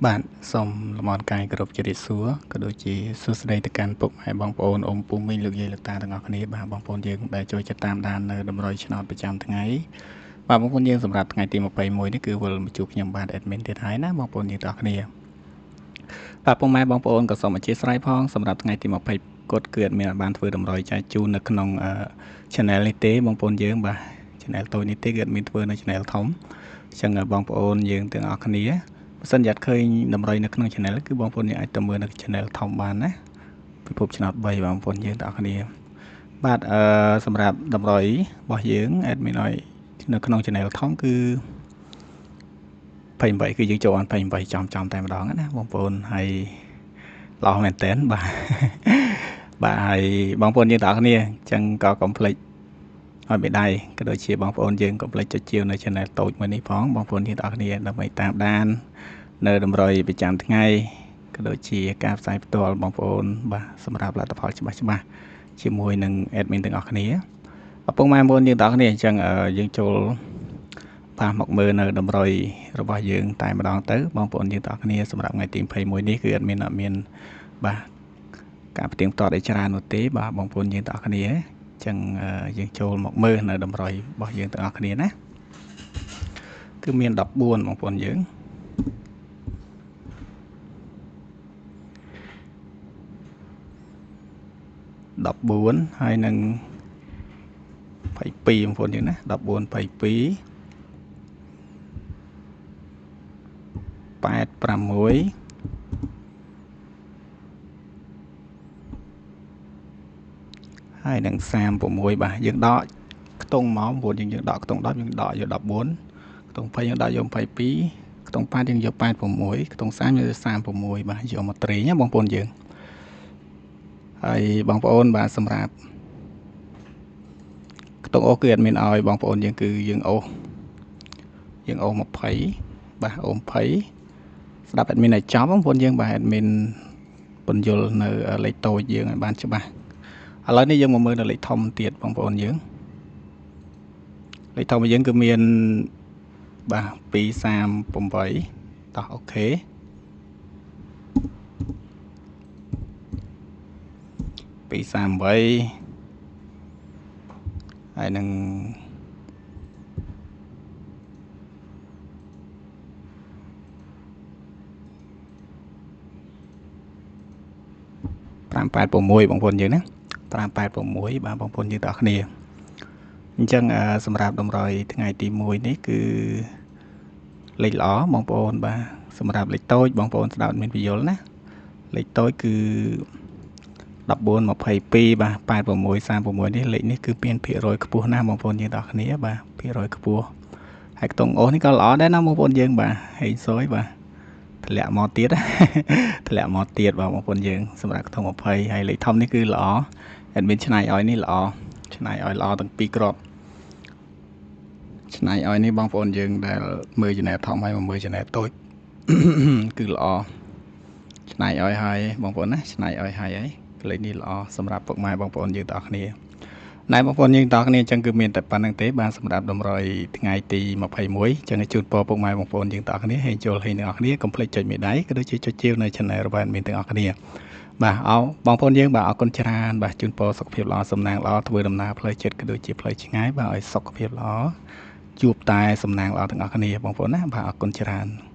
បាទសូមលំអរកាយគោរពជម្រាបសួរក៏ដូចជាសួស្តីទៅកាន់ពុកម៉ែបងប្អូនអ៊ំពូមីងលោកយាយលោកតាទាំងអស់គ្នាបាទបងប្អូនយើងដែលចូលចិត្តតាមដាននៅតម្រុយឆ្នោតប្រចាំថ្ងៃបាទបងប្អូនយើងសម្រាប់ថ្ងៃទី21នេះគឺវិលមកជួបខ្ញុំបាទ admin ទៀតហើយណាបងប្អូនយើងទាំងអស់គ្នាបាទពុកម៉ែបងប្អូនក៏សូមអធិស្ឋានផងសម្រាប់ថ្ងៃទី20គាត់គឺ admin បានធ្វើតម្រុយចែកជូននៅក្នុង channel នេះទេបងប្អូនយើងបាទ channel តូចនេះទេគឺ admin ធ្វើនៅ channel ធំអញ្ចឹងបងប្អូនយើងទាំងអស់គ្នាបើសិនជាអត់ឃើញតម្រុយនៅក្នុង channel គឺបងប្អូនយើងអាចទៅមើលនៅ channel ធំបានណាពិភពឆ្នោត3បងប្អូនយើងទាំងអស់គ្នាបាទអឺសម្រាប់តម្រុយរបស់យើង admin ឲ្យនៅក្នុង channel ធំគឺ28គឺយើងចូលបាន28ចំចំតែម្ដងណាបងប្អូនហើយល្អមែនតើបាទបាទហើយបងប្អូនយើងទាំងអស់គ្នាអញ្ចឹងក៏កុំភ្លេចឲ្យបេដៃក៏ដូចជាបងប្អូនយើងកុំភ្លេចចុចជាវនៅ channel តូចមួយនេះផងបងប្អូនយើងទាំងអស់គ្នាដើម្បីតាមដាននៅតម្រុយប្រចាំថ្ងៃក៏ដូចជាការផ្សាយផ្ទាល់បងប្អូនបាទសម្រាប់លទ្ធផលច្បាស់ច្បាស់ជាមួយនឹង admin ទាំងអស់គ្នាឪពុកម៉ែបងប្អូនយើងទាំងអស់គ្នាអញ្ចឹងយើងចូលបាទមកមើលនៅតម្រុយរបស់យើងតែម្ដងទៅបងប្អូនយើងទាំងអស់គ្នាសម្រាប់ថ្ងៃទី21នេះគឺ admin អត់មានបាទការផ្ទៀងផ្ទាត់អីច្រើននោះទេបាទបងប្អូនយើងទាំងអស់គ្នាអញ្ចឹងយើងចូលមកមើលនៅតម្រុយរបស់យើងទាំងអស់គ្នាណាគឺមាន14បងប្អូនយើង14ហើយនឹង22បងប្អូនយើងណា14 22 86ហើយនឹង36បាទយើងដកខ្ទង់មកបងប្អូនយើងដកខ្ទង់10យើងដកយក14ខ្ទង់20យើងដកយក22ខ្ទង់8យើងយក86ខ្ទង់30យើងយក36បាទយកមកត្រេងណាបងប្អូនយើងហើយបងប្អូនបាទសម្រាប់ខ្ទង់អូសគឺអត់មានឲ្យបងប្អូនយើងគឺយើងអូស20បាទអូស20ស្ដាប់ admin ឲ្យចប់បងប្អូនយើងបាទ admin ពន្យល់នៅលេខតូចយើងឲ្យបានច្បាស់ឥឡូវនេះយើងមកមើលនៅលេខធំទៀតបងប្អូនយើងលេខធំរបស់យើងគឺមានបាទ238តោះអូខេ238ហើយនឹង586បងប្អូនយើងណា586បាទបងប្អូនយើងទាំងអស់គ្នាអញ្ចឹងសម្រាប់តម្រុយថ្ងៃទី1នេះគឺលេខល្អបងប្អូនបាទសម្រាប់លេខតូចបងប្អូនស្ដាប់មានពយល់ណាលេខតូចគឺ14 22បាទ86 36នេះលេខនេះគឺមានភាគរយខ្ពស់ណាស់បងប្អូនយើងទាំងអស់គ្នាបាទភាគរយខ្ពស់ហើយខ្ទង់អូសនេះក៏ល្អដែរណាបងប្អូនយើងបាទហេងសយបាទធ្លាក់មកទៀតធ្លាក់មកទៀតបាទបងប្អូនយើងសម្រាប់ខ្ទង់20ហើយលេខធំនេះគឺល្អ admin ឆ្នៃឲ្យនេះល្អឆ្នៃឲ្យល្អទាំងពីរគ្រាប់ឆ្នៃឲ្យនេះបងប្អូនយើងដែលមើល channel ធំហើយមកមើល channel តូចគឺល្អឆ្នៃឲ្យហើយបងប្អូនណាឆ្នៃឲ្យហើយហើយលេខនេះល្អសម្រាប់ពុកម៉ែបងប្អូនយើងទាំងអស់គ្នាណែបងប្អូនយើងទាំងអស់គ្នាអញ្ចឹងគឺមានតែប៉ុណ្្នឹងទេបាទសម្រាប់តម្រុយថ្ងៃទី21អញ្ចឹងជូនពរពុកម៉ែបងប្អូនយើងទាំងអស់គ្នាហើយចូលហើយទាំងអស់គ្នាកុំភ្លេចចុចមេដៃក៏ដូចជាចុចជាវនៅ channel របស់ admin ទាំងអស់គ្នាបាទអរបងប្អូនយើងបាទអរគុណច្រើនបាទជូនពរសុខភាពល្អសំណាងល្អធ្វើដំណើរផ្លូវចិត្តក៏ដូចជាផ្លូវឆ្ងាយបាទឲ្យសុខភាពល្អជួបតែសំណាងល្អទាំងអស់គ្នាបងប្អូនណាបាទអរគុណច្រើន។